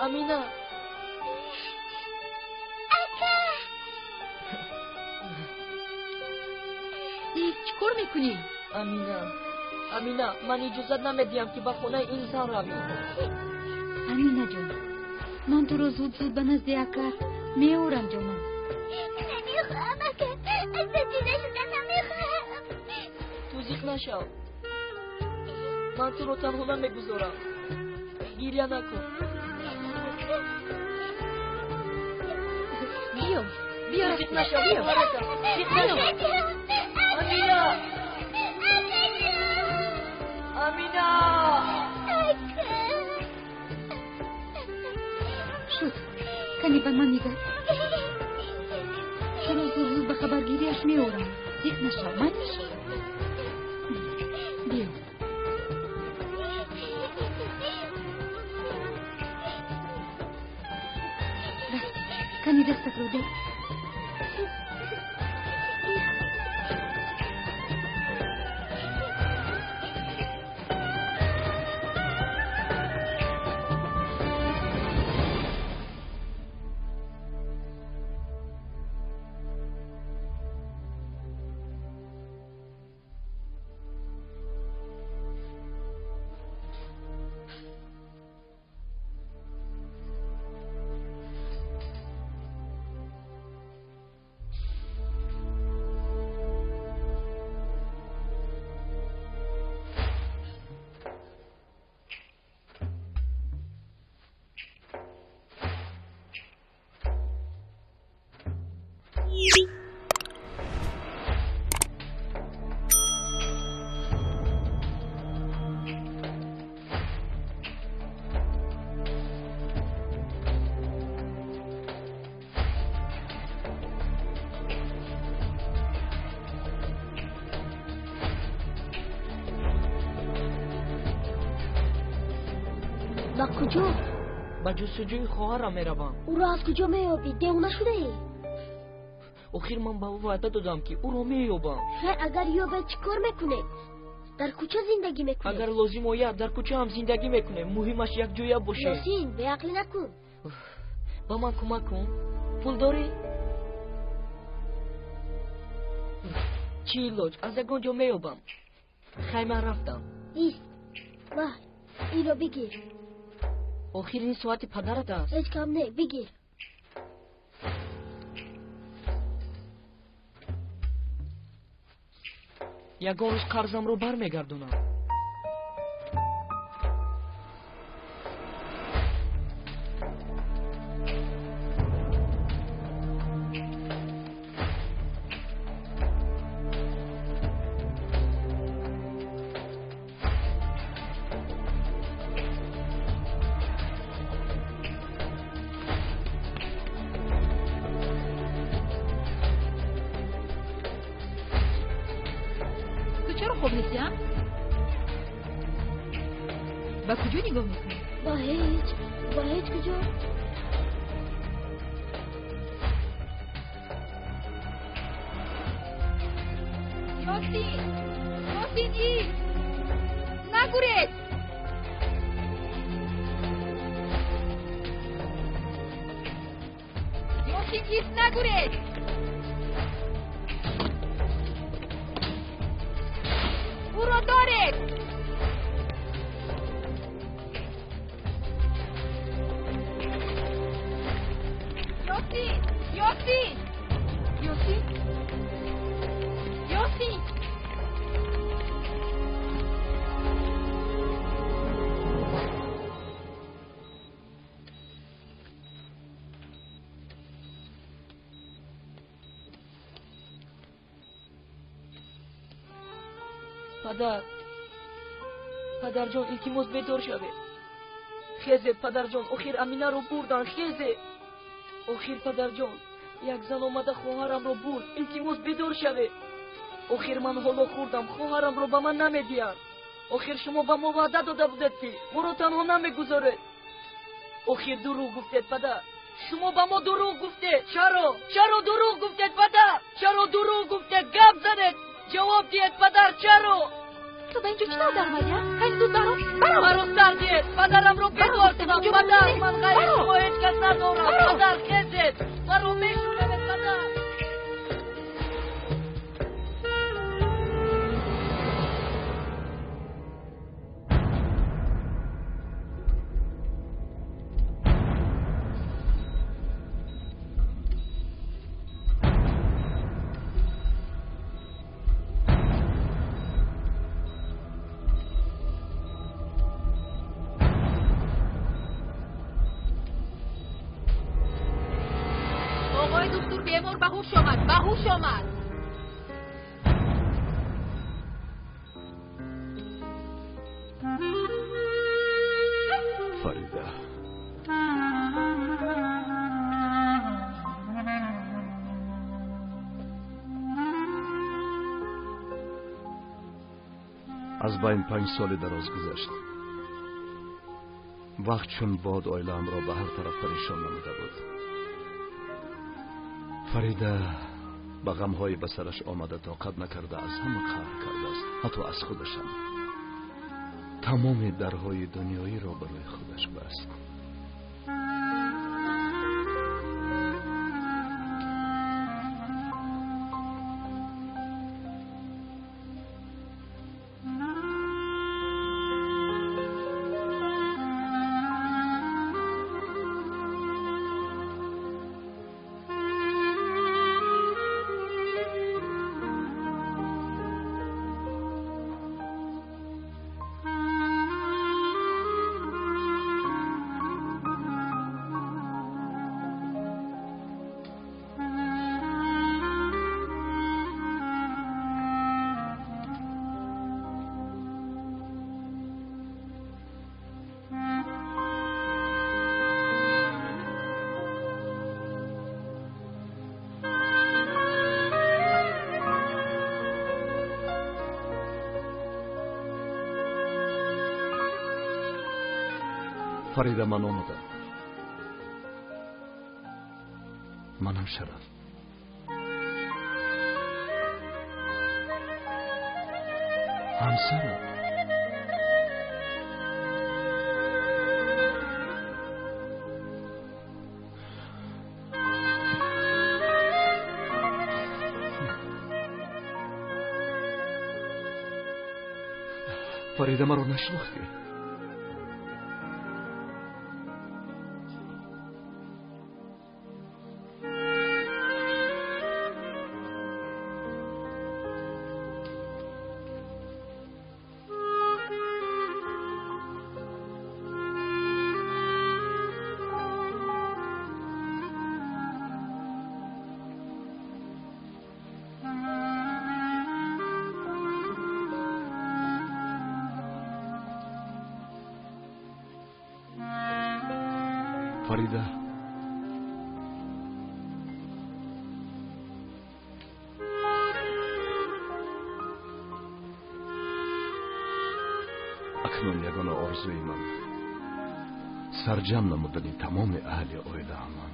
Амина! Ака! Чӣ кор мекунӣ? Амина, Амина, ман иҷозат намедиҳам, ки ба хонаи ин зан равӣ. Амина ҷон, ман туро зуд-зуд ба назди акат меорам, ҷонам. Намехоҳам, ака, аз ту ҷудо шуда намехоҳам. Ту зиқ нашав. Ман туро танҳо намегузорам. Гиря накун. Биё, биё, Зиқ нашав, биё. хоҳаракам. Зиқ нашав. Амина! Амина! Шуд, кани ба ман нигар. Туро зуд-зуд ба хабаргириаш меорам. Зиқ нашав, майлаш? Биё. Рафтем. Кани дастатро деҳ. Ба куҷо? Ба ҷустуҷӯи хоҳарам меравам. Ӯро аз куҷо меёбӣ? Девона шудаӣ? Охир ман ба ӯ ваъда додам, ки ӯро меёбам. Хай, агар ёбед, чӣ кор мекунед? Дар кӯча зиндагӣ мекунед? Агар лозим ояд, дар кӯча ҳам зиндагӣ мекунем. Муҳимаш якҷоя бошем. Ёсин, беақлӣ накун. Ба ман кӯмак кун. Пул дорӣ? Чӣ илоҷ, аз ягон ҷо меёбам. Хай, ман рафтам. Ист, ма, инро бигир. Охир ин соати падарат аст. Ҳеҷ кам не, бигир. Ягон рӯз қарзамро бармегардонам. Ту чаро хоб нестӣ, а? Ба куҷо нигоҳ мекунӣ? Ба ҳеҷ, ба ҳеҷ куҷо. Ёсин! Ёсин, ист! Нагурез! Ёсин, ист, нагурез! Ӯро доред! Ёсин! Ёсин! Ёсин! Ёсин! Падар, падарҷон, илтимос, бедор шавед. Хезед, падарҷон, охир Аминаро бурдан. Хезед. Охир, падарҷон, як зан омада хоҳарамро бурд. Илтимос, бедор шавед. Охир ман ҳоло хӯрдам, хоҳарамро ба ман намедиҳанд. Охир шумо ба мо ваъда дода будед, ки моро танҳо намегузоред. Охир дурӯғ гуфтед, падар. Шумо ба мо дурӯғ гуфтед. Чаро? Чаро дурӯғ гуфтед, падар? Чаро дурӯғ гуфтед? Гап занед, ҷавоб диҳед, падар, чаро? Ту ба ин инҷо чӣ тавр даромадӣ? Кани зуд баро, баро! Маро сар диҳед, падарамро бедор кунам. Падар, ман ғайри шумо ҳеҷ кас надорам. Падар, хезед, маро мешунавед, падар. Фарида, аз байн 5 соли дароз гузашт. Вақт чун бод оилаамро ба ҳар тараф парешон намуда буд. Фарида ба ғамҳои ба сараш омада тоқат накарда аз ҳама қаҳр кардааст, ҳатто аз худашам. Тамоми дарҳои дунёиро барои худаш баст. Фарида, ман омадам. Манам Шараф. Ҳамсарам. Фарида, маро нашинохтӣ? Фарида, акнун ягона орзуи ман сарҷам намудани тамоми аҳли оилаамон.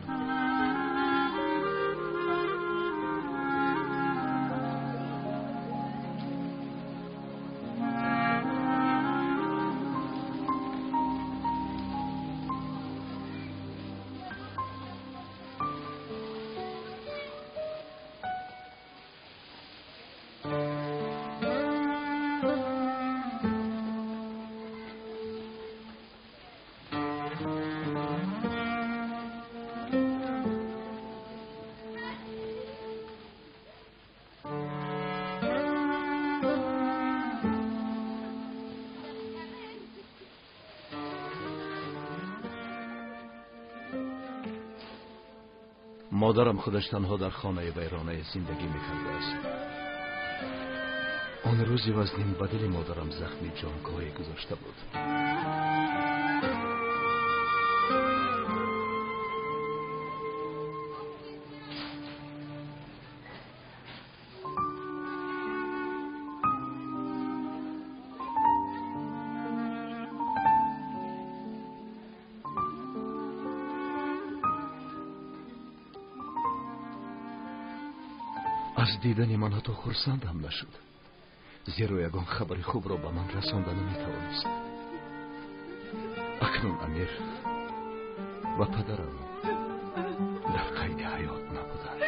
Модарам худаш танҳо дар хонаи вайронае зиндагӣ мекардааст. Он рӯзи вазнин ба дили модарам захми ҷонгоҳе гузошта буд. Аз дидани ман ҳатто хурсанд ҳам нашуд. Зеро ягон хабари хубро ба ман расонда наметавонист. Акнун Амир ва падарам дар қайди ҳаёт набуданд.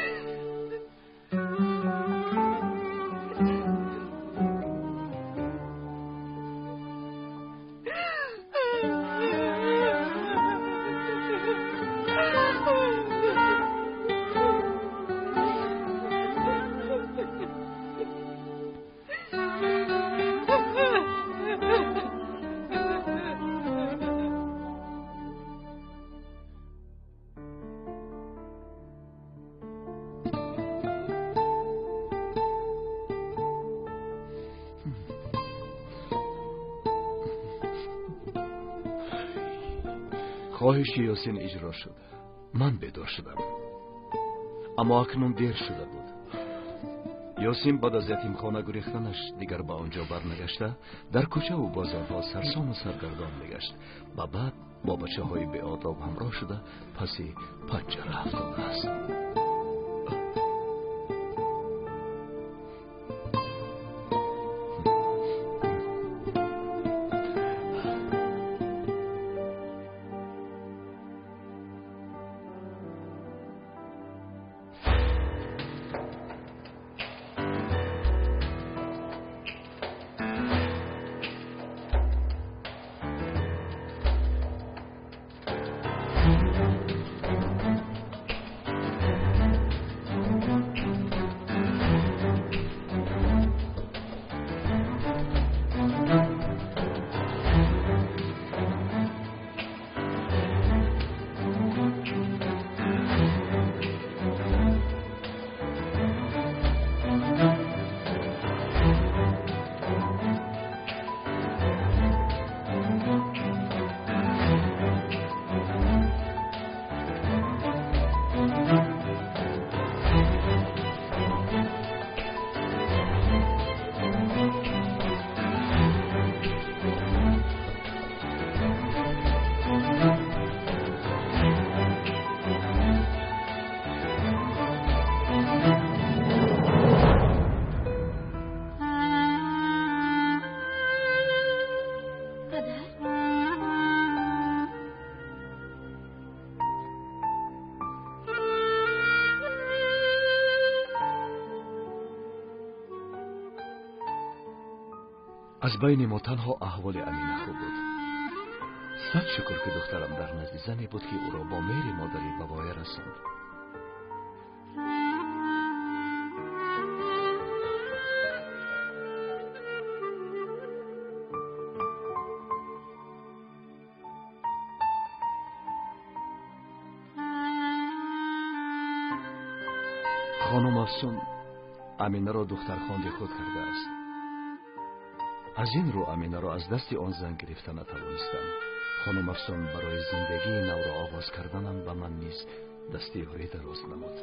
Хоҳиши Ёсин иҷро шуд. Ман бедор шудам. Аммо акнун дер шуда буд. Ёсин баъд аз ятимхона гурехтанаш дигар ба он ҷо барнагашта, дар кӯчаву бозорҳо сарсону саргардон мегашт ва баъд бо бачаҳои беодоб ҳамроҳ шуда паси панҷара афтодааст. Аз байни мо танҳо аҳволи Амина хуб буд. Сад шукр, ки духтарам дар назди зане буд, ки ӯро бо меҳри модарӣ ба воя расонд. Хонум Афсун Аминаро духтархонди худ кардааст. Аз ин рӯ Аминаро аз дасти он зан гирифта натавонистам. Хонум Афсун барои зиндагии навро оғоз карданам ба ман низ дасти ёрӣ дароз намуд.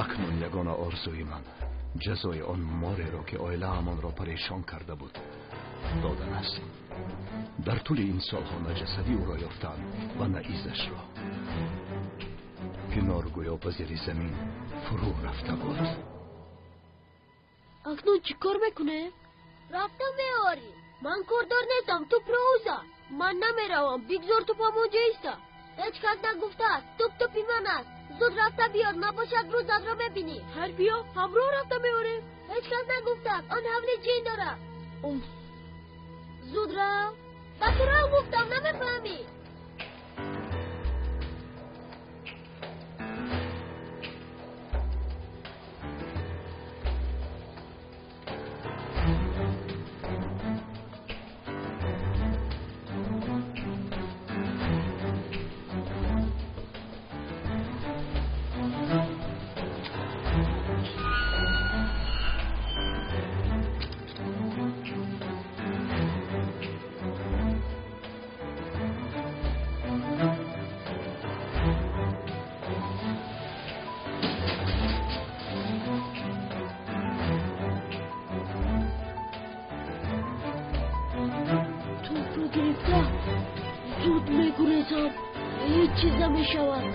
Акнун ягона орзуи ман ҷазои он мореро, ки оилаамонро парешон карда буд, додан аст. Дар тӯли ин солҳо на ҷасади ӯро ёфтам ва на изашро. Пинор гӯё ба зери замин фурӯ рафта буд. Акнун чӣ кор мекунем? Рафта меорӣ. Ман кордор нестам, туп роуза. Ман намеравам, бигзор туп ҳамонҷо иста. Ҳеҷ кас нагуфтааст, туп тупи ман аст. Зуд рафта биёр, набошад рӯзатро мебинӣ. Ҳар биё, ҳамроҳ рафта меорем. Ҳеҷ кас нагуфтааст, он ҳавли ҷин дорад. Зуд рав. Ба ту рав гуфтам, намефаҳмӣ. Зуд мегурезам, ҳеҷ чиз намешавад.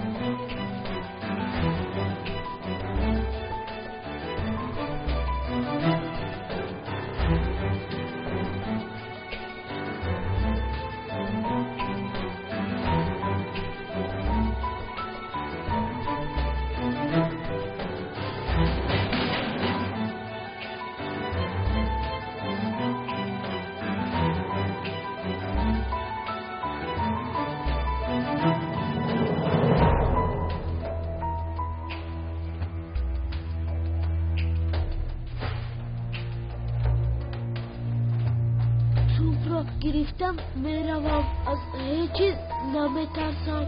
Худам меравам, аз ҳеҷ чиз наметарсам.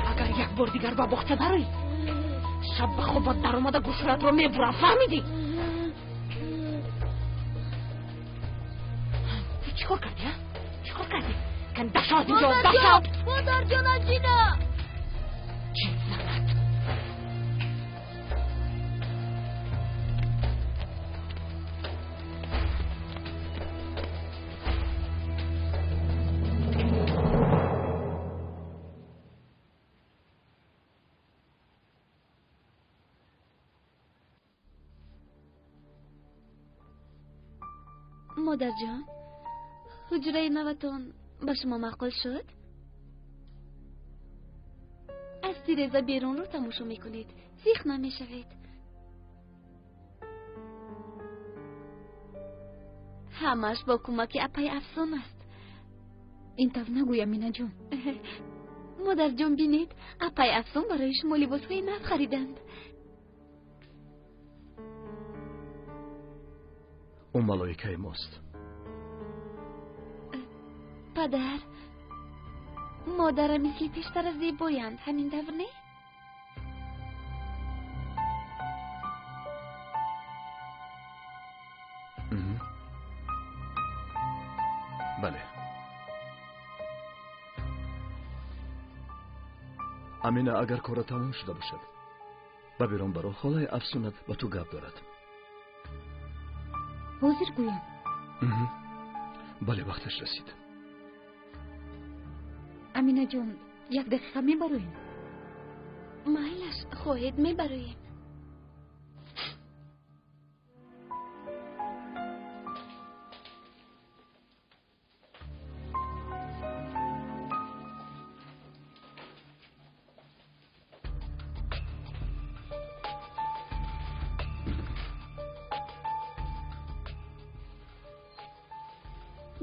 Агар як бор дигар ба боғча дароӣ, шаб ба хобат даромада гӯшҳоятро мебурам, фаҳмидӣ? Ту чӣ кор кардӣ, а? Чӣ кор кардӣ? Кан даша аз инҷо, даша! Модарҷон, аҷина! Ҷин занад! Модарҷон, ҳуҷраи наватон ба шумо маъқул шуд? Аз тиреза берунро тамошо мекунед, зиқ намешавед. Ҳамаш бо кӯмаки апаи Афсун аст. Ин тавр нагӯй, Аминаҷон. Модарҷон, бинед, апаи Афсун барои шумо либосҳои нав хариданд. Ӯ малоикаи мост. Падар, модарам мисли пештара зебоянд, ҳамин тавр не? Бале. Амина, агар кора тамом шуда бошад, ба берун баро, холаи Афсунат ба ту гап дорад. Ҳозир гӯям. Бале, вақташ расид. Аминаҷон, як дақиқа мебароем? Майлаш, хоҳед мебароем.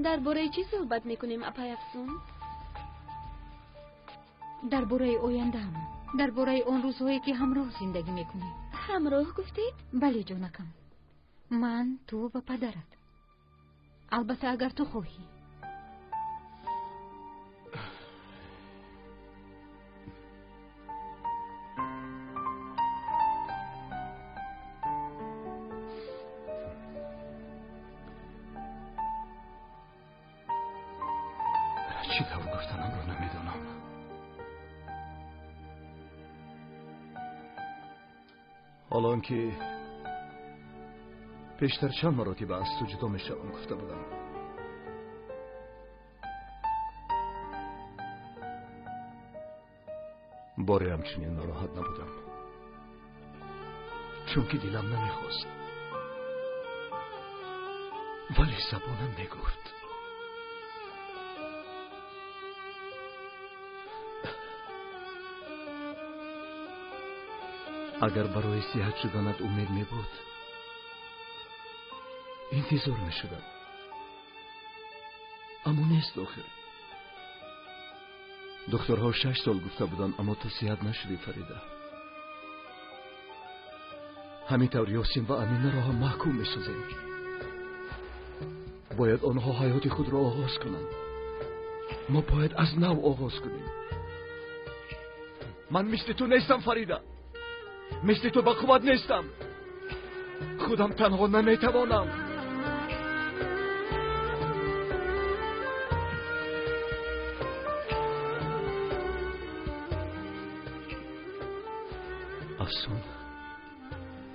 Дар бораи чӣ суҳбат мекунем, апай Афсун? Дар бораи ояндаамон, дар бораи он рӯзҳое ки ҳамроҳ зиндагӣ мекунем. Ҳамроҳ гуфтед? Бале, ҷонакам. Ман, ту ва падарат. Албатта, агар ту хоҳӣ. Чӣ тавр гуфтанамро намедонам. Ҳоло он ки пештар чанд маротиба аз ту ҷудо мешавам гуфта будам. Боре ҳамчунин нороҳат набудам, чунки дилам намехост, вале забонам мегуфт. Агар барои сиҳат шуданат умед мебуд, интизор мешудам. Аммо нест охир. Духтурҳо 6 сол гуфта буданд, аммо ту сиҳат нашудӣ, Фарида. Ҳамин тавр Ёсин ва Аминаро ҳам маҳкум месозем. Бояд онҳо ҳаёти худро оғоз кунанд. Мо бояд аз нав оғоз кунем. Ман мисли ту нестам, Фарида. Мисли ту ба қувват нестам. Худам танҳо наметавонам. Афсун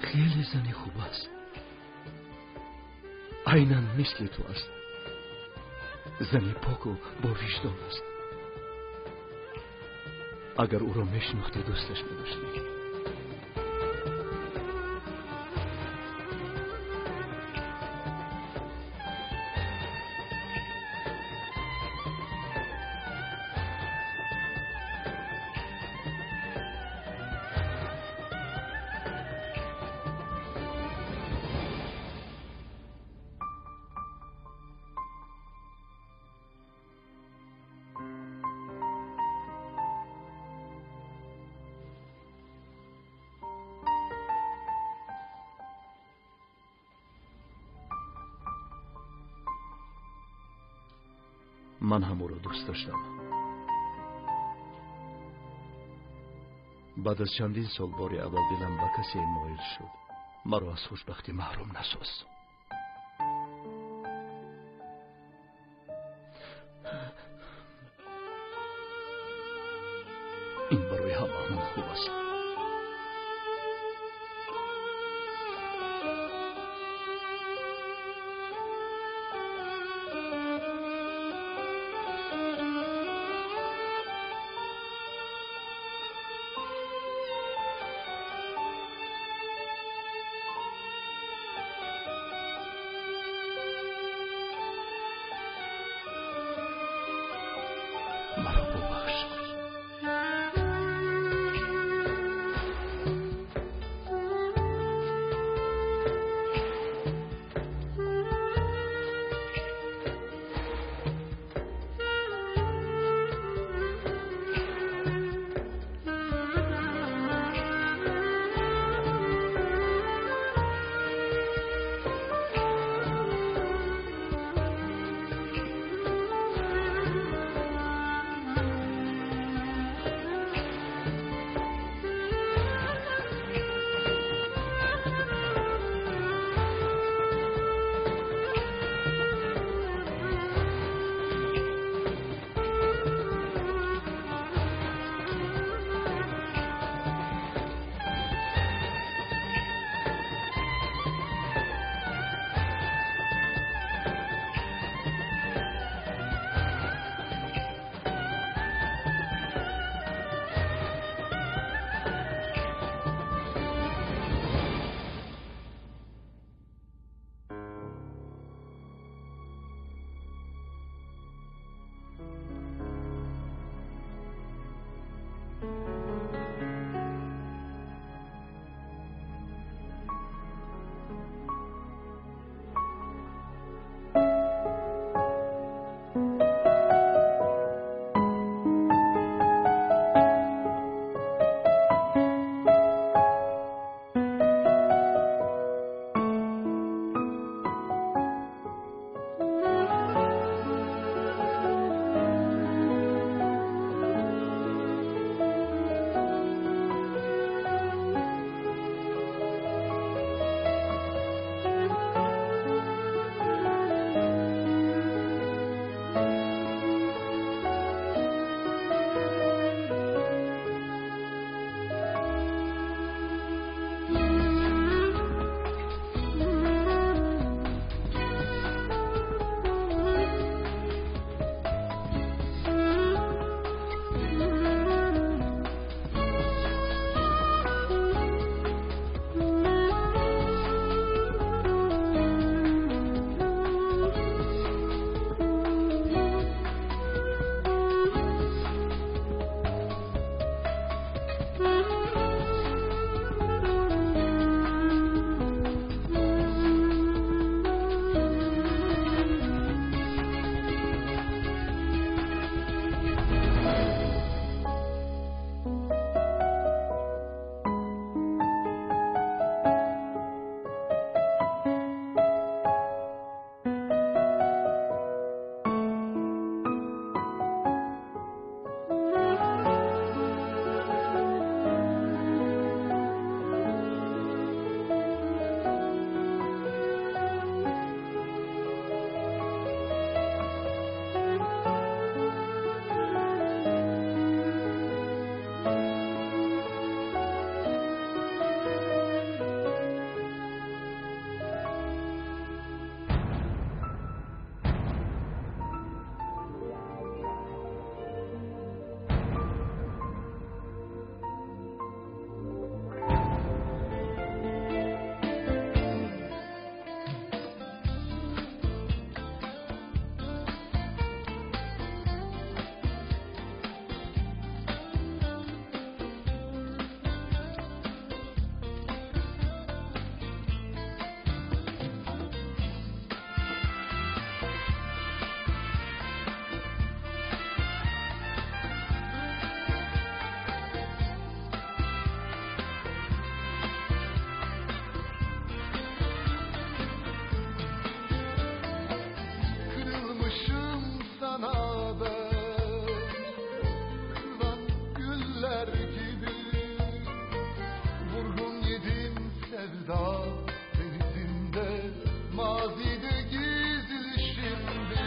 хеле зани хуб аст. Айнан мисли ту аст. Зани поку бо виҷдон аст. Агар ӯро мешинохтӣ, дӯсташ медоштӣ. Ман ҳам ӯро дӯст доштам. Баъд аз чандин сол бори аввал дилам ба касе моил шуд. Маро аз хушбахтӣ маҳрум насоз. Ин барои ҳамаамон хуб аст. Маро бубахш. Kırılmışım sana. Mazide gizli şimdi.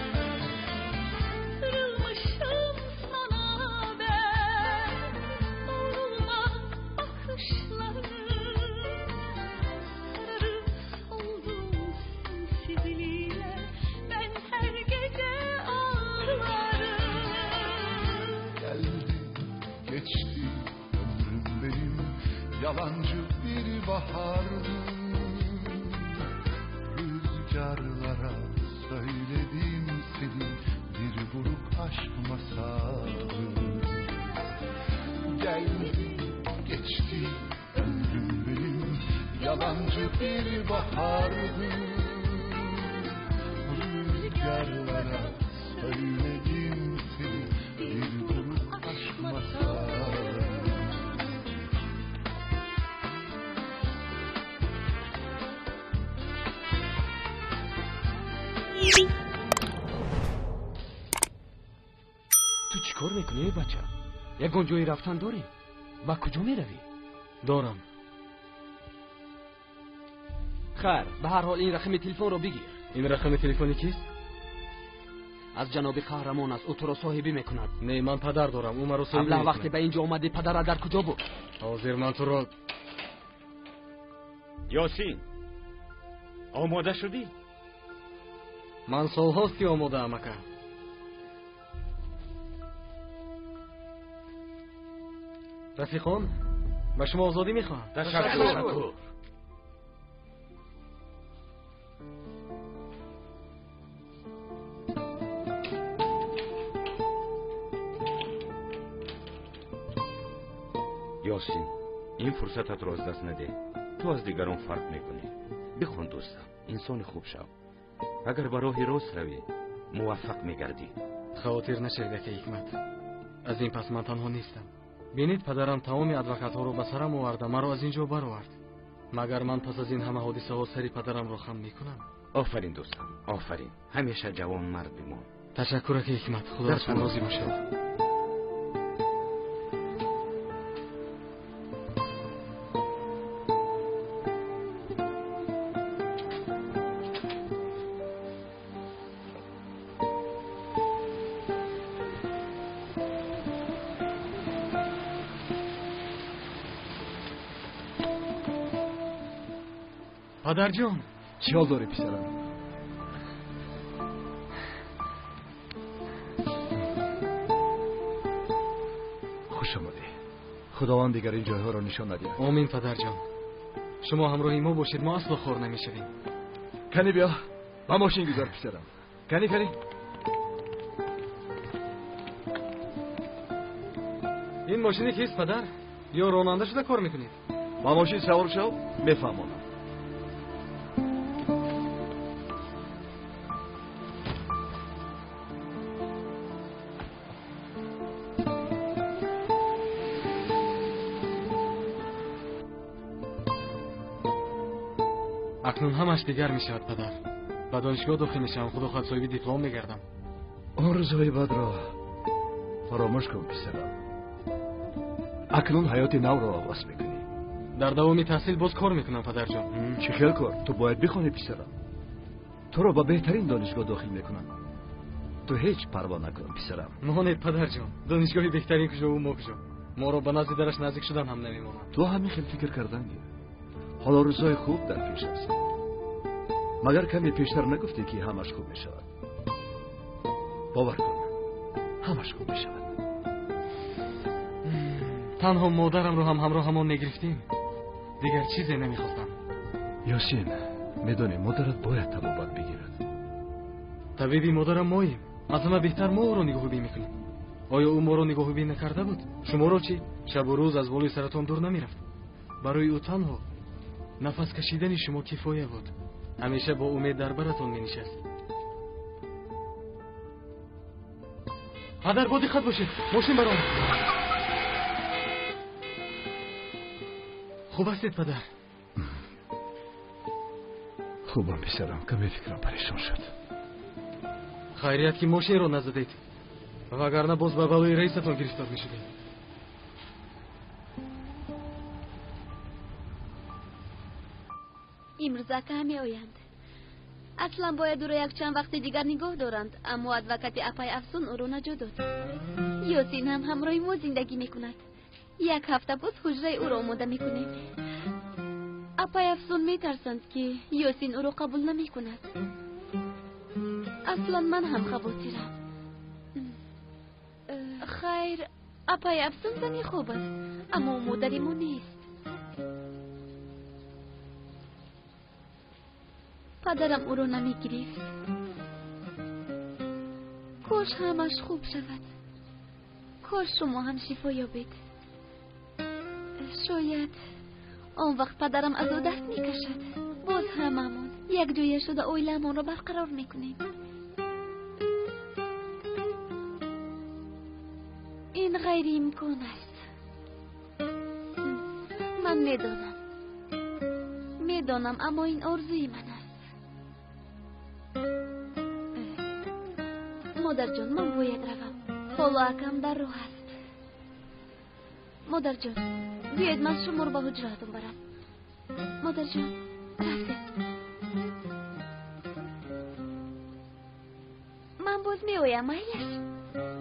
Sarılmışım sana ben, doğrulma bakışların. Sararıp soldum sensizliğe, ben her gece ağlarım. Geldi geçti ömrüm benim, yalancı bir bahardı. Rüzgarlara söyledim seni, bir buruk aşk masalı. Geldi geçti ömrüm benim, yalancı bir bahardı. Rüzgarlara söyledim seni, bir buruk aşk masalı. Ту чӣ кор мекунӣ, эй бача? Ягон ҷое рафтан дорӣ? Ба куҷо меравӣ? Дорам. Хайр, ба ҳар ҳол ин рақами телефонро бигир. Ин рақами телефони кист? Аз ҷаноби қаҳрамон аст, ӯ туро соҳибӣ мекунад. Не, ман падар дорам, ӯ маро соҳибӣ Аблаҳ, мекунад. вақте ба ин ҷо омадӣ, падарат дар куҷо буд? Ҳозир ман туро. Ёсин, омода шудӣ? Ман солҳост ки омодаам, ака. Рафиқон, ба шумо озодӣ мехоҳам. Ташаккур. Ёсин, ин фурсататро аз даст надеҳ. Ту аз дигарон фарқ мекунӣ. Бихон, дӯстам, инсони хуб шав. Агар ба роҳи рост равӣ, муваффақ мегардӣ. Хавотир нашавед, ака Ҳикмат. Аз ин пас ман танҳо нестам. Бинед, падарам тамоми адвокатҳоро ба сарам оварда, маро аз ин ҷо баровард. Магар ман пас аз ин ҳама ҳодисаҳо сари падарамро хам мекунам? Офарин, дӯстам, офарин. Ҳамеша ҷавонмард бимон. Ташаккур, ака Ҳикмат. Худо аз шумо розӣ бошад. Падарҷон. Чӣ ҳол дорӣ, писарам? Хуш омадӣ. Худованд дигар ин ҷойҳоро нишон надиҳад. Омин, падарҷон. Шумо ҳамроҳи мо бошед, мо асло хор намешавем. Кани биё, ба мошин гузар, писарам. Кани, кани. Ин мошини кист, падар? Ё ронанда шуда кор мекунед? Ба мошин савор шав, мефаҳмонам. Акнун ҳамаш дигар мешавад, падар. Ба донишгоҳ дохил мешавам, худо хоҳад соҳиби диплом мегардам. Он рӯзҳои бадро фаромӯш кун, писарам. Акнун ҳаёти навро оғоз мекунӣ. Дар давоми таҳсил боз кор мекунам, падарҷон. Чӣ хел кор? Ту бояд бихонӣ, писарам. Туро ба беҳтарин донишгоҳ дохил мекунам. Ту ҳеҷ парво накун, писарам. Монед, падарҷон. Донишгоҳи беҳтарин куҷову мо куҷо? Моро ба назди дараш наздик шудан ҳам намемонад. Ту ҳамин хел фикр кардан гир. Ҳоло рӯзҳои хуб дар пеш аст. Магар каме пештар нагуфтӣ, ки ҳамаш хуб мешавад? Бовар кун, ҳамаш хуб мешавад. Танҳо модарамро ҳам ҳамроҳамон мегирифтем, дигар чизе намехостам. Ёсин, медонӣ, модарат бояд табобат бигирад. Табиби модарам моем. Аз ҳама беҳтар мо ӯро нигоҳубин мекунем. Оё ӯ моро нигоҳубин накарда буд? Шуморо чӣ? Шабу рӯз аз болои саратон дур намерафт. Барои ӯ танҳо нафас кашидани шумо кифоя буд. Ҳамеша бо умед дар баратон менишаст. Падар, бо диққат бошед, мошин баромад. Хуб ҳастед, падар? Хубам, писарам. Каме фикрам парешон шуд. Хайрият, ки мошинро назадед, вагарна боз ба балои раисатон гирифтор мешудед. Имрӯз ака меоянд. Аслан бояд ӯро якчанд вақти дигар нигоҳ доранд, аммо адвокати апай Афсун ӯро наҷот дод. Ёсин ҳам ҳамроҳи мо зиндагӣ мекунад. Як ҳафта боз ҳуҷраи ӯро омода мекунем. Апай Афсун метарсанд, ки Ёсин ӯро қабул намекунад. Аслан ман ҳам хавотирам. Хайр, апай Афсун зани хуб аст, аммо модари мо нест. Падарам ӯро намегирифт. Кош ҳамаш хуб шавад. Кош шумо ҳам шифо ёбед. Шояд он вақт падарам аз ӯ даст мекашад. Боз ҳамамон якҷоя шуда оилаамонро барқарор мекунем. Ин ғайриимкон аст. Ман медонам. Медонам, аммо ин орзуи ман аст. Модарҷон, ман бояд равам. Ҳоло акам дар роҳ аст. Модарҷон, биёед ман шуморо ба ҳуҷраатон барам. Модарҷон, рафтем. Ман боз меоям, майлаш?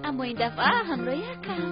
Аммо ин дафъа ҳамроҳи акам.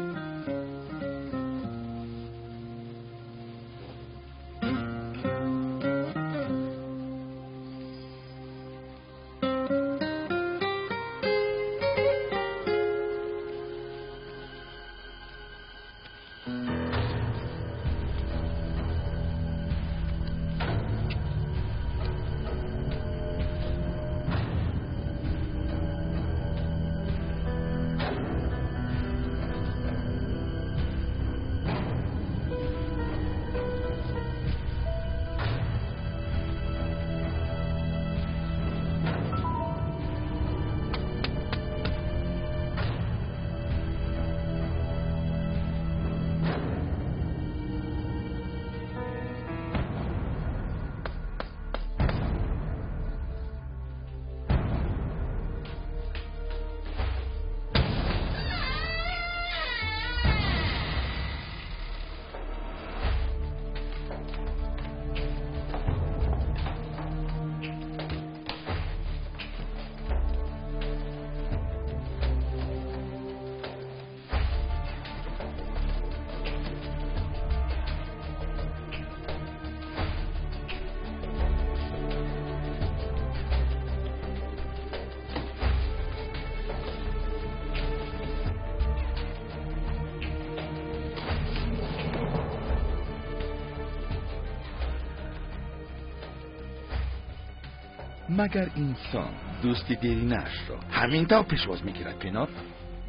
Магар инсон дӯсти деринашро ҳамин тавр пешвоз мегирад, Пинор?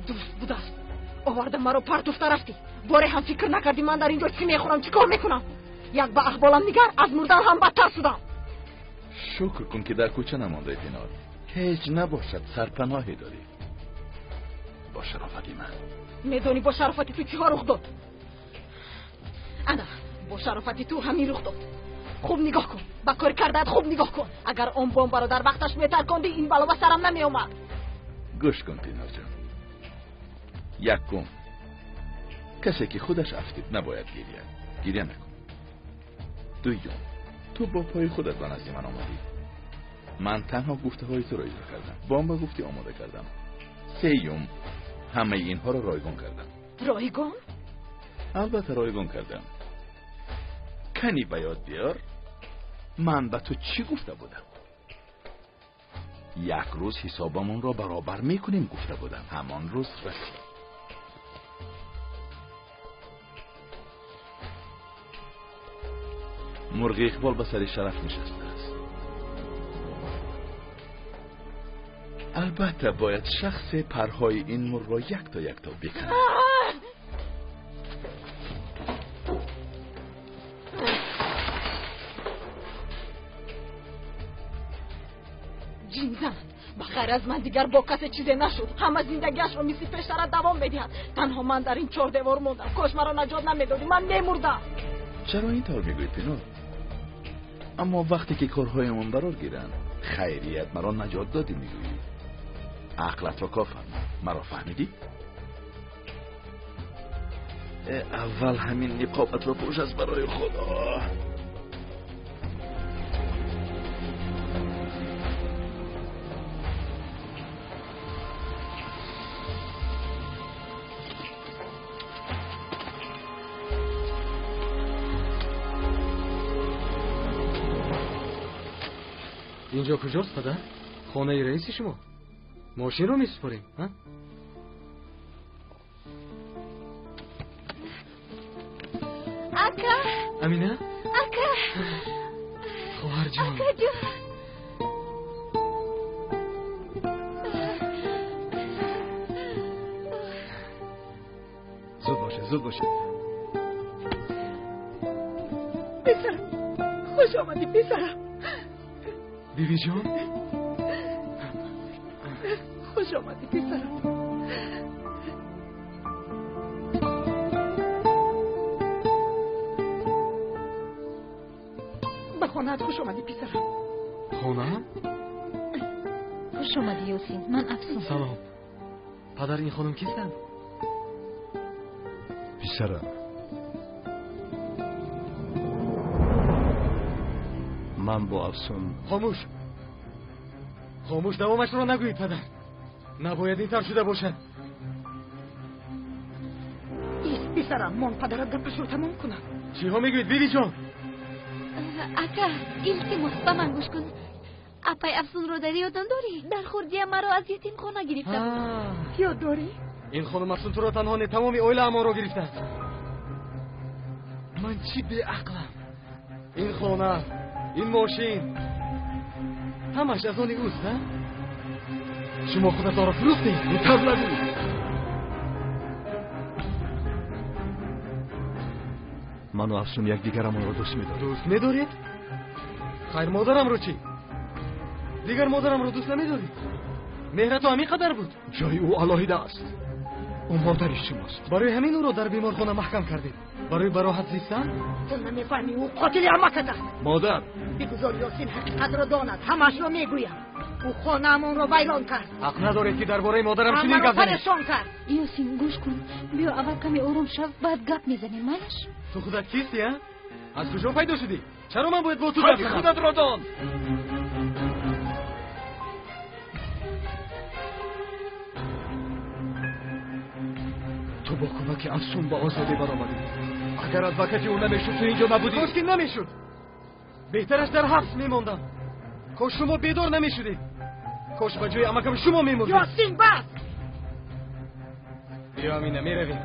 Дӯст будааст. Оварда маро партофта рафтӣ. Боре ҳам фикр накардӣ ман дар ин ҷо чӣ мехӯрам, чӣ кор мекунам. Як ба аҳволам нигар, аз мурдан ҳам бадтар шудам. Шукр кун, ки дар кӯча намондаи, Пинор. Ҳеҷ набошад, сарпаноҳе дорӣ. Бо шарофати ман. Медонӣ бо шарофати ту чиҳо рух дод? Ана, бо шарофати ту ҳамин рух дод. Хуб нигоҳ кун, ба кор кардаат хуб нигоҳ кун. Агар он бомбаро дар вақташ метаркондӣ, ин бало ба сарам намеомад. Гӯш кун, Пинорҷон. Якум, касе ки худаш афтид набояд гиряд. Гиря накун. Дуюм, ту бо пои худат ба назди ман омадӣ. Ман танҳо гуфтаҳои туро иҷро кардам. Бомба гуфтӣ омода кардам. Сеюм, ҳамаи инҳоро ройгон кардам. Ройгон? Албатта ройгон кардам. Кани ба ёд биёр, ман ба ту чӣ гуфта будам? Як рӯз ҳисобамонро баробар мекунем гуфта будам. Ҳамон рӯз расид. Мурғи иқбол ба сари шараф нишастааст. Албатта бояд шахсе парҳои ин мурғро якто якто биканад. Ҷинзан, ба ғайр аз ман дигар бо касе чизе нашуд. Ҳама зиндагиашро мисли пештара давом медиҳад. Танҳо ман дар ин чордевор мондам. Кош маро наҷот намедодӣ, ман мемурдам. Чаро ин тавр мегӯӣ, Пинор? Аммо вақте ки корҳоямон барор гиранд, хайрият маро наҷот додӣ мегӯӣ. Ақлатро кор фармо. Маро фаҳмидӣ? Аввал ҳамин ниқобатро пӯш аз барои Худо. Инҷо куҷост, падар? Хонаи раиси шумо? Мошинро месупорем, а? Ака! Амина? Ака! Хоҳарҷон. Акаҷон! Зуд бошед, зуд бошед. Писарам, хуш омадӣ, писарам. Бибиҷон? Хуш омадӣ, писарам. Ба хонаат хуш омадӣ, писарам. Хонаам? Хуш омадӣ, Ёсин. Ман Афсун. Салом. Падар, ин хонум кистанд? Писарам, ман бо Афсун. Хомӯш, хомӯш, давомашро нагӯед, падар. Набояд ин тавр шуда бошад. Ист, писарам, мон падарат гапашро тамом кунад. Чиҳо мегӯед, бибиҷон? Ака, илтимос, ба ман гӯш кун. Апай Афсунро дар ёдон дорӣ? Дар хурдия маро аз ятимхона гирифта буд. Ёд дорӣ? Ин хонум Афсун туро танҳо не, тамоми оилаамонро гирифтааст. Ман чӣ беақлам! Ин хона, ин мошин ҳамаш аз они ӯст, а? Шумо худатонро фурӯхтед. Ин тавр нагӯй. Ману Афсун якдигарамонро дӯст медорем. Дӯст медоред? Хайр, модарамро чӣ? Дигар модарамро дӯст намедоред? Меҳрату ҳамин қадар буд? Ҷои ӯ алоҳида аст. Ӯ модари шумост. Барои ҳамин ӯро дар беморхона маҳкам кардед? Барои бароҳат зистан? Ту намефаҳмӣ, ӯ қотили амакат аст. Модар! Бигузор Ёсин ҳақиқатро донад, ҳамаашро мегӯям. Ӯ хонаамонро вайрон кард. Ҳақ надоред, ки дар бораи модарам чунин гап Ҳамаро занед. парешон кард. Ёсин, гӯш кун. Биё аввал каме ором шав, баъд гап мезанем, майлаш? Ту худат кисти, а? Аз куҷо пайдо шудӣ? Чаро ман бояд бо ту гап Ҳадди занам? худатро дон. Ту бо кӯмаки Афсун ба озодӣ баромадӣ. Агар адвокати ӯ намешуд, ту инҷо набудӣ. Кош ки намешуд. Беҳтараш дар ҳабс мемондам. Кош шумо бедор намешудед. Кош ба ҷои амакам шумо мемурдед. Ёсин, бас! Биё, Амина, меравем.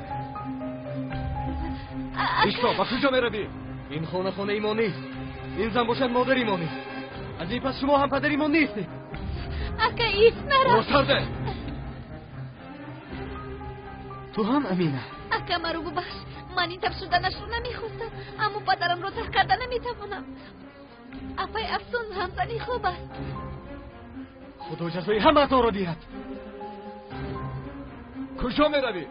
Исто, ба куҷо меравӣ? Ин хона хонаи мо нест. Ин зан бошад модари мо нест. Аз ин пас шумо ҳам падари мо нестед. Ака, ист, нарав. Росарде! Ту ҳам, Амина? Ака, маро бубахш. Ман ин тавр шуданашро намехостам, аммо падарамро тарк карда наметавонам. Апай Афсун ҳамзани хуб аст. Худо ҷазои ҳамаатонро диҳад. Куҷо меравӣ?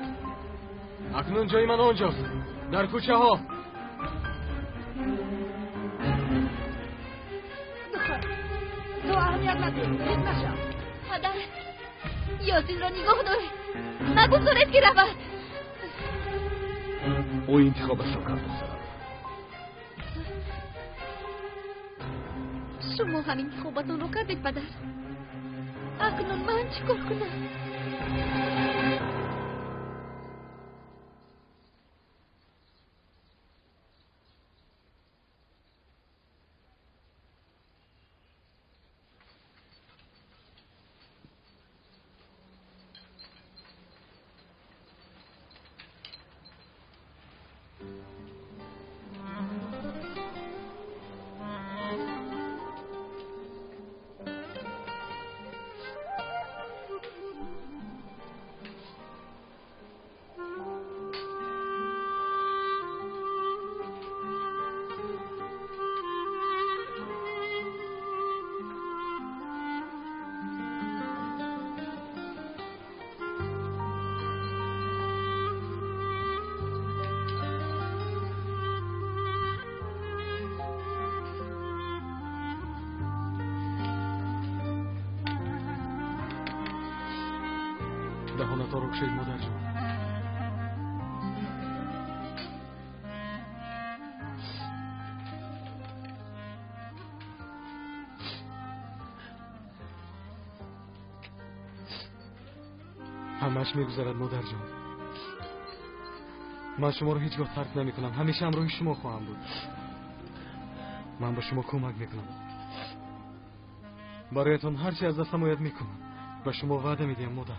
Акнун ҷои ман онҷост, дар кӯчаҳо. Духтар, ту аҳамият надиҳ, зид нашав. Падар, Ёсинро нигоҳ доред. Нагузоред, ки равад. Ӯ интихобашро кард, духтарам. Шумо ҳам интихобатонро кардед, падар. Акнун ман чӣ кор кунам? Даҳонатонро кушед, модарҷон. Ҳамааш мегузарад, модарҷон. Ман шуморо ҳеҷ гоҳ тарк намекунам. Ҳамеша ҳамроҳи шумо хоҳам буд. Ман ба шумо кӯмак мекунам. Бароятон ҳар чи аз дастам ояд мекунам. Ба шумо ваъда медиҳам, модар.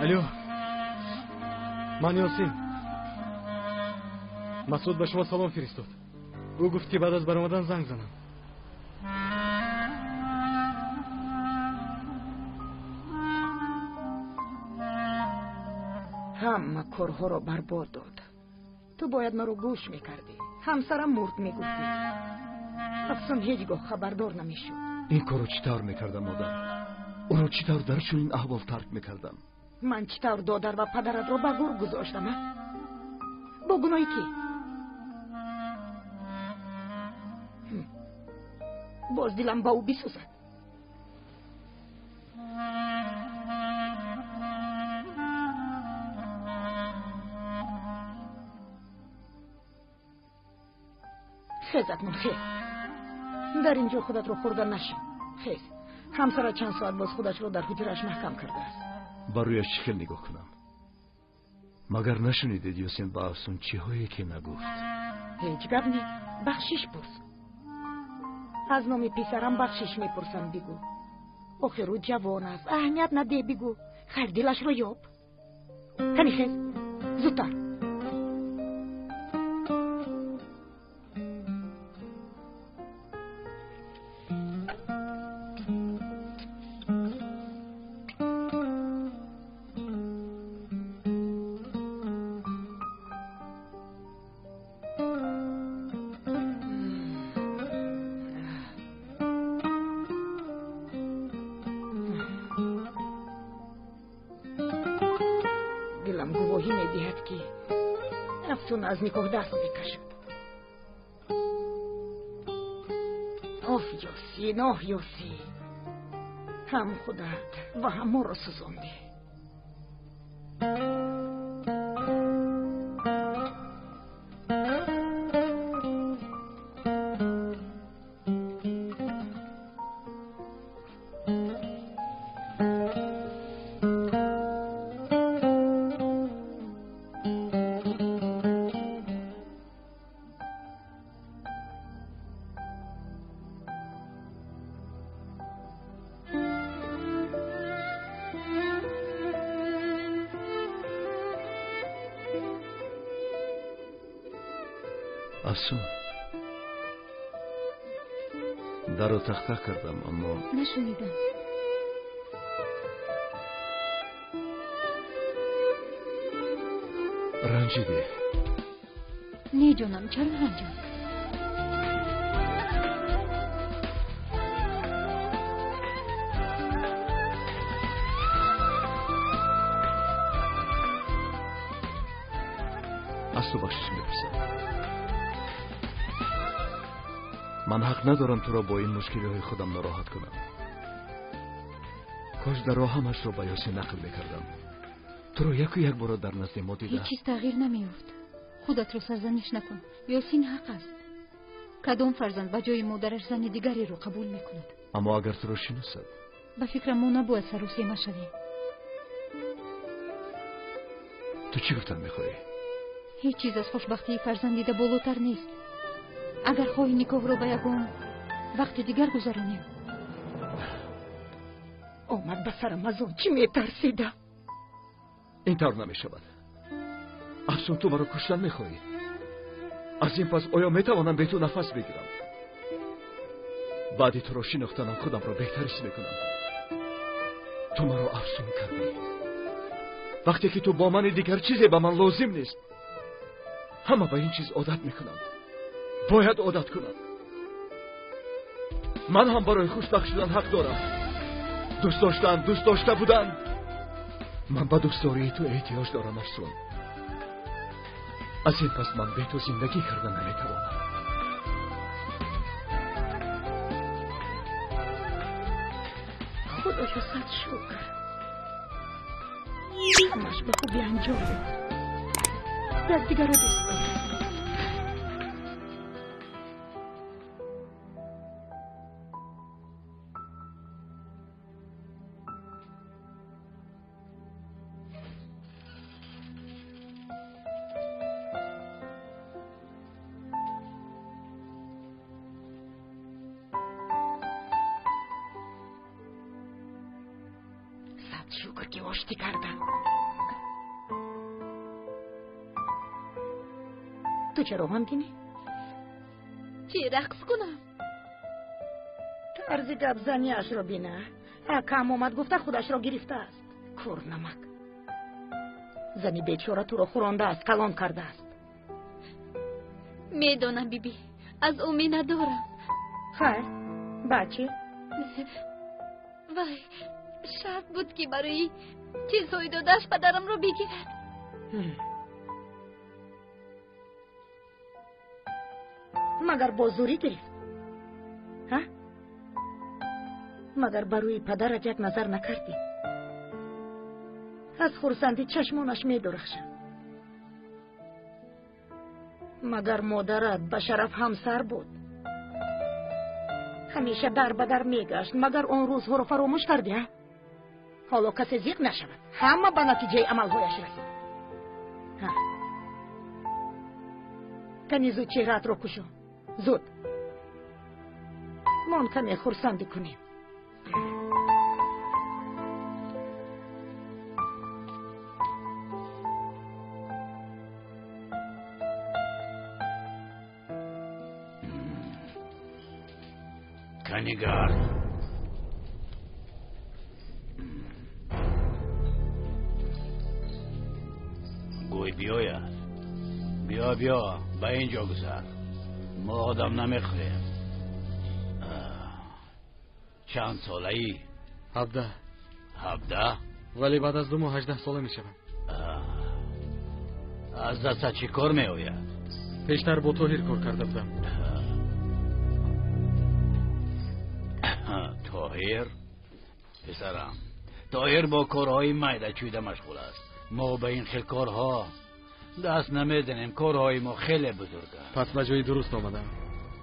Алло, ман Ёсин. Масуд ба шумо салом фиристод. Ӯ гуфт, ки баъд аз баромадан занг занам. Ҳама корҳоро барбод дод. Ту бояд маро гӯш мекардӣ. Ҳамсарам мурд мегуфтӣ. Афсун ҳеҷ гоҳ хабардор намешуд. Ин корро чӣ тавр мекардам, модар? Ӯро чӣ тавр дар чунин аҳвол тарк мекардам? Ман чӣ тавр додар ва падаратро ба гур гузоштам, а? Бо гуноҳи кӣ? Боз дилам ба ӯ бисӯзад. Хез, акнун хез. Дар ин ҷо худатро хӯрда нашин. Хез. Ҳамсарат чанд соат боз худашро дар ҳуҷрааш маҳкам кардааст. Ба рӯяш чӣ хел нигоҳ кунам? Магар нашунидед Ёсин ба Афсун чиҳое ки нагуфт? Ҳеҷ гап не. Бахшиш пурс. Аз номи писарам бахшиш мепурсам, бигӯ. Охир ӯ ҷавон аст, аҳамият надеҳ, бигӯ. Хайр, дилашро ёб. Кани хез, зудтар. Дилам гувоҳӣ медиҳад, ки Афсун аз никоҳ даст мекашад. Оф, Ёсин, оҳ, Ёсин, ҳам худат ва ҳам моро сӯзондӣ. Афсун, дарро тахта кардам, аммо нашунидам. Ранҷидӣ? Не ҷонам, чаро ранҷам? Аз ту бахшиш мепурсам. Ман ҳақ надорам туро бо ин мушкилиҳои худам нороҳат кунам. Кош дар роҳ ҳамашро ба Ёсин нақл мекардам. Туро яку як бора дар назди мо дида. Ҳеҷ чиз тағйир намеёфт. Худатро сарзаниш накун. Ёсин ҳақ аст. Кадом фарзанд ба ҷои модараш зани дигареро қабул мекунад? Аммо агар туро шиносад? Ба фикрам, мо набояд саросема шавем. Ту чӣ гуфтан мехоҳӣ? Ҳеҷ чиз аз хушбахтии фарзанд дида болотар нест. Агар хоҳӣ, никоҳро ба ягон вақти дигар гузаронем. Омад ба сарам аз он чӣ метарсидам. Ин тавр намешавад. Афсун, ту маро куштан мехоҳӣ? Аз ин пас оё метавонам бе ту нафас бигирам? Баъди туро шинохтанам худамро беҳтар ҳис мекунам. Ту маро афсун кардӣ. Вақте ки ту бо мани, дигар чизе ба ман лозим нест. Ҳама ба ин чиз одат мекунанд. Бояд одат кунам. Ман ҳам барои хушбахт шудан ҳақ дорам. Дӯст доштан, дӯст дошта будан. Ман ба дӯстдории ту эҳтиёҷ дорам, Афсун. Аз ин пас ман бе ту зиндагӣ карда наметавонам. Худоё, сад шукр, ҳамаш ба хубӣ анҷом ёфт. Якдигарро дӯст дорем. Сад шукр, ки оштӣ кардам. Ту чаро ғамгинӣ? Чӣ, рақс кунам? Тарзи гапзаниашро бина. Акам омад гуфта худашро гирифтааст. Кӯрнамак. Зани бечора туро хӯрондааст, калон кардааст. Медонам, бибӣ, аз ӯ миннатдорам. Хайр, баъд чӣ? Вай шарт буд, ки барои чизҳои додааш падарамро бигирад. Магар бо зӯрӣ гирифт? Ҳа? Магар ба рӯи падарат як назар накардӣ? Аз хурсандӣ чашмонаш медурахшад. Магар модарат ба шараф ҳамсар буд? Ҳамеша дар ба дар мегашт. Магар он рӯзҳоро фаромӯш кардӣ, ҳа? Ҳоло касе зиқ нашавад. Ҳама ба натиҷаи амалҳояш расид. Ҳа. Кани зуд чеҳраатро кушо. Зуд. Мон каме хурсандӣ кунем. Канигард. Гӯй биёяд. Биё, биё, ба ин ҷо гузар. Мо одам намехӯрем. Чанд солаӣ? 17. 17? Вале баъд аз 2 моҳ 18 сола мешавам. Аз дастат чӣ кор меояд? Пештар бо Тоҳир кор карда будам. Тоҳир? Писарам, Тоҳир бо корҳои майда чӯйда машғул аст. Мо ба ин хел корҳо даст намезанем. Корҳои мо хеле бузурганд. Пас ба ҷои дуруст омадам.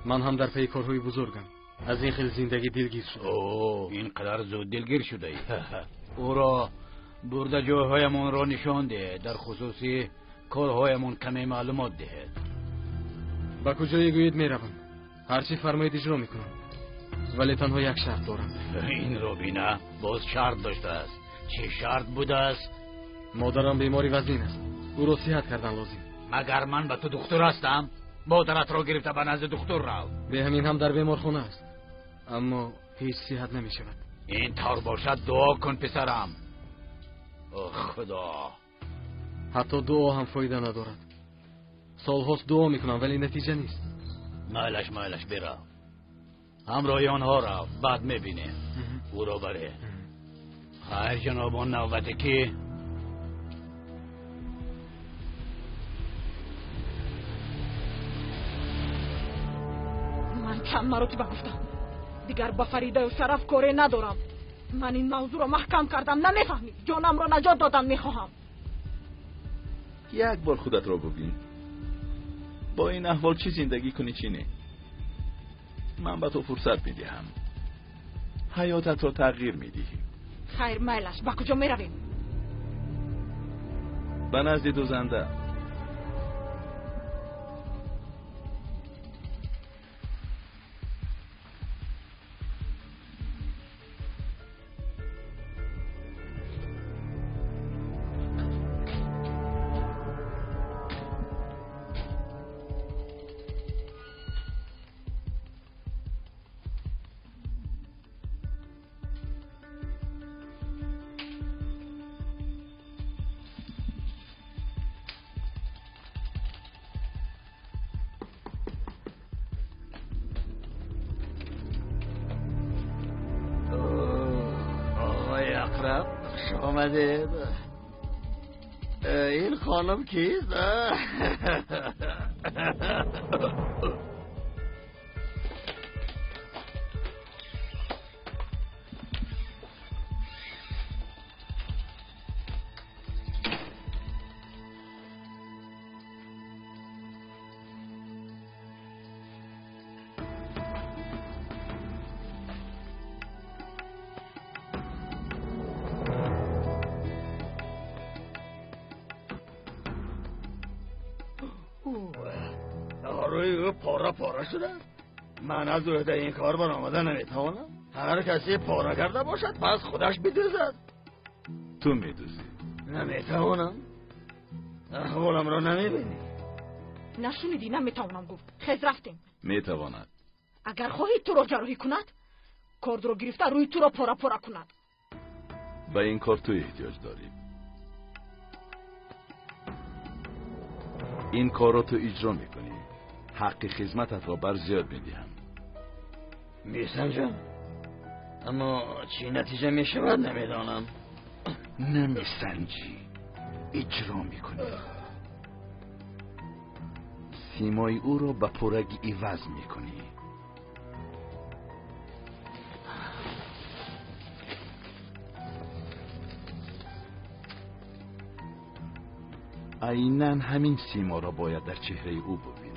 Ман ҳам дар пайи корҳои бузургам. Аз ин хел зиндагӣ дилгир шудам. О, ин қадар зуд дилгир шудаӣ? Ӯро бурда ҷойҳоямонро нишон диҳед. Дар хусуси корҳоямон каме маълумот диҳед. Ба куҷое гӯед меравам. Ҳар чӣ фармоед иҷро мекунам. Вале танҳо як шарт дорам. Инро бина, боз шарт доштааст. Чӣ шарт будааст? Модарам бемори вазнин аст. Ӯро сиҳат кардан лозим. Магар ман ба ту духтур ҳастам? Модаратро гирифта ба назди духтур рав. Бе ҳамин ҳам дар беморхона аст. Аммо ҳеҷ сиҳат намешавад. Ин тавр бошад, дуо кун, писарам. О, Худо! Ҳатто дуо ҳам фоида надорад. Солҳост дуо мекунам, вале натиҷа нест. Майлаш, майлаш, бирав. Ҳамроҳи онҳо рав, баъд мебинем. Ӯро баре. Хайр, ҷанобон, навбате ки Ман чанд маротиба гуфтам, дигар ба Фаридаю Шараф коре надорам. Ман ин мавзӯъро маҳкам кардам, намефаҳмӣ? Ҷонамро наҷот додан мехоҳам. Як бор худатро бубин. Бо ин аҳвол чӣ зиндагӣ кунӣ, чӣ не? Ман ба ту фурсат медиҳам. Ҳаётатро тағйир медиҳӣ. Хайр, майлаш, ба куҷо меравем? Ба назди дузанда. Хуш омадед. Ин хонум кист? Пора шудааст. Ман аз уҳдаи ин кор баромада наметавонам. Ҳар касе пора карда бошад, пас худаш бидӯзад. Ту медӯзӣ? Наметавонам. Аҳволамро намебинӣ. Нашунидӣ? Наметавонам гуфт. Хез, рафтем. Метавонад. Агар хоҳӣ туро ҷарроҳӣ кунад, кордро гирифта рӯи туро пора пора кунад. Ба ин кор ту эҳтиёҷ дорӣ. Ин корро ту иҷро мекунӣ. Ҳаққи хизмататро бар зиёд медиҳам. Месанҷам, аммо чӣ натиҷа мешавад намедонам. Намесанҷӣ, иҷро мекунӣ. Симои ӯро ба пуррагӣ иваз мекунӣ. Айнан ҳамин симоро бояд дар чеҳраи ӯ бубинам.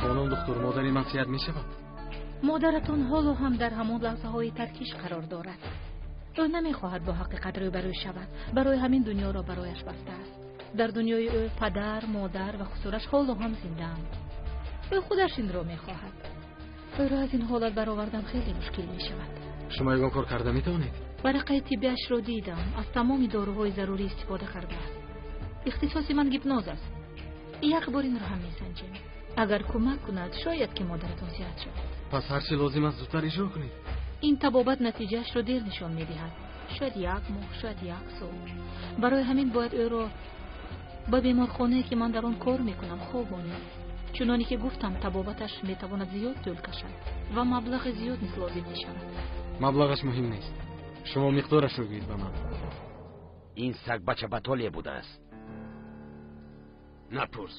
Хонум доктор, модари ман сиҳат мешавад? Модаратон ҳоло ҳам дар ҳамон лаҳзаҳои таркиш қарор дорад. Ӯ намехоҳад бо ҳақиқат рӯбарӯ шавад. Барои ҳамин дунёро барояш бастааст. Дар дунёи ӯ падар, модар ва хусураш ҳоло ҳам зиндаанд. Ӯ худаш инро мехоҳад. Ӯро аз ин ҳолат баровардан хеле мушкил мешавад. Шумо ягон кор карда метавонед? Варақаи тиббиашро дидам. Аз тамоми доруҳои зарурӣ истифода кардааст. Ихтисоси ман гипноз аст. Як бор инро ҳам месанҷем. Агар кӯмак кунад, шояд ки модаратон сиҳат шавад. Пас ҳар чи лозим аст зудтар иҷро кунед. Ин табобат натиҷаашро дер нишон медиҳад. Шояд як моҳ, шояд як сол. Барои ҳамин бояд ӯро ба беморхонае, ки ман дар он кор мекунам, хобонем. Чуноне ки гуфтам, табобаташ метавонад зиёд тӯл кашад ва маблағи зиёд низ лозим мешавад. Маблағаш муҳим нест. Шумо миқдорашро гӯед ба ман. Ин сагбача батоле будааст. Напурс.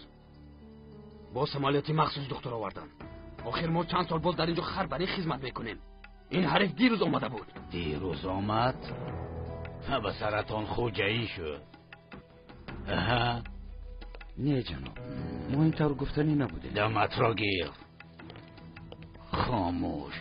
Бо самолёти махсус духтур овардам. Охир мо чанд сол боз дар ин ҷо хар бар ин хизмат мекунем. Ин ҳариф дирӯз омада буд. Дирӯз омад? Ба саратон хоҷаин шуд. Аҳа. Не, ҷаноб, мо ин тавр гуфтанӣ набудем. Даматро гир. Хомӯш.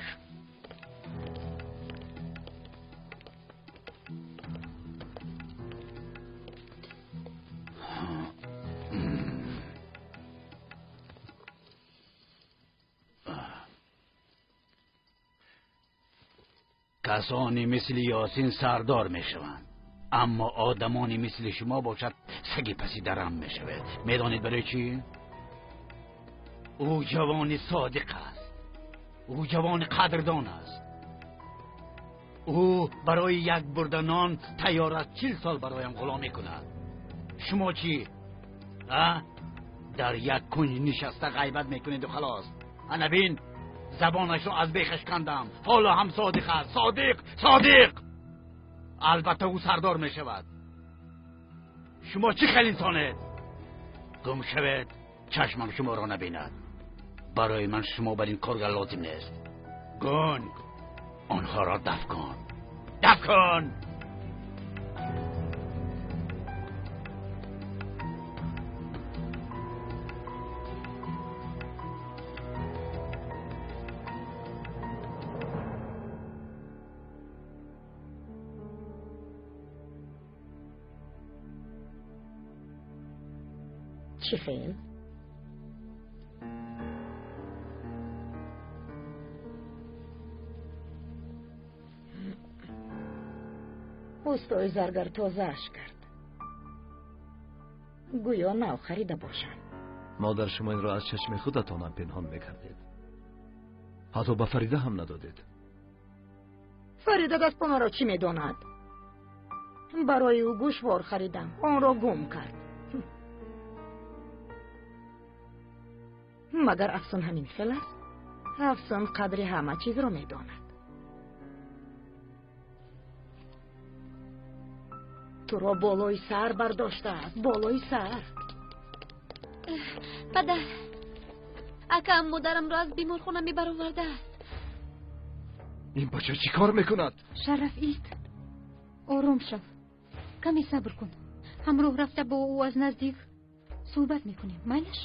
Касоне мисли Ёсин сардор мешаванд, аммо одамоне мисли шумо бошад саги паси дарам мешавед. Медонед барои чӣ? Ӯ ҷавони содиқ аст, ӯ ҷавони қадрдон аст. Ӯ барои як бурда нон тайёр аст 40 сол бароям ғуломӣ кунад. Шумо чӣ? А? Дар як кунҷ нишаста ғайбат мекунеду халос. Ана бин, забонашро аз бехаш кандам. Ҳоло ҳам содиқ аст. Содиқ, содиқ. Албатта ӯ сардор мешавад. Шумо чӣ хел инсонед? Гум шавед, чашмам шуморо набинад. Барои ман шумо бар ин коргар лозим нест. Гунг, онҳоро дафт кун, дафт кун. Чӣ хел? Устои заргар тозааш кард. Гӯё нав харида бошад. Модар, шумо инро аз чашми худатонам пинҳон мекардед. Ҳатто ба Фарида ҳам надодед. Фарида дастпонаро чӣ медонад? Барои ӯ гӯшвор харидам, онро гум кард. Магар Афсун ҳамин хел аст? Афсун қадри ҳама чизро медонад. Туро болои сар бардоштааст, болои сар. Падар, акам модарамро аз беморхона мебаровардааст. Ин бача чӣ кор мекунад? Шараф, ист, ором шав, каме сабр кун. Ҳамроҳ рафта бо ӯ аз наздик суҳбат мекунем, майлаш?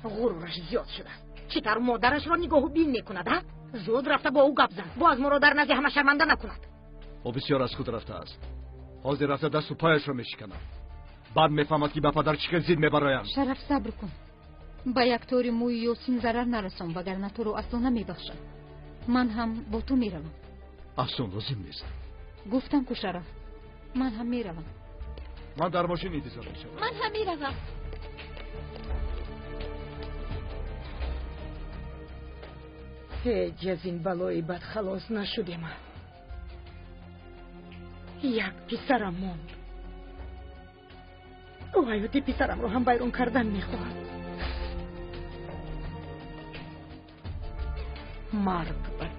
Ғурураш зиёд шудааст. Чӣ тавр модарашро нигоҳу бин мекунад, а? Зуд рафта бо ӯ гап зан. Боз моро дар назди ҳама шарманда накунад. Ӯ бисёр аз худ рафтааст. Ҳозир рафта дасту пояшро мешиканад. Баъд мефаҳмад, ки ба падар чӣ хел зид мебароям. Шараф, сабр кун. Ба як тори мӯи Ёсин зарар нарасон, вагарна туро асло намебахшам. Ман ҳам бо ту меравам. Афсун, лозим нест. Гуфтам ку, Шараф, ман ҳам меравам. Ман дар мошин интизор мешавам. Ман ҳам меравам. Ҳеҷ аз ин балои бад халос нашудем. Як писарам монд. Ӯ ҳаёти писарамро ҳам вайрон кардан мехоҳад. Марг бар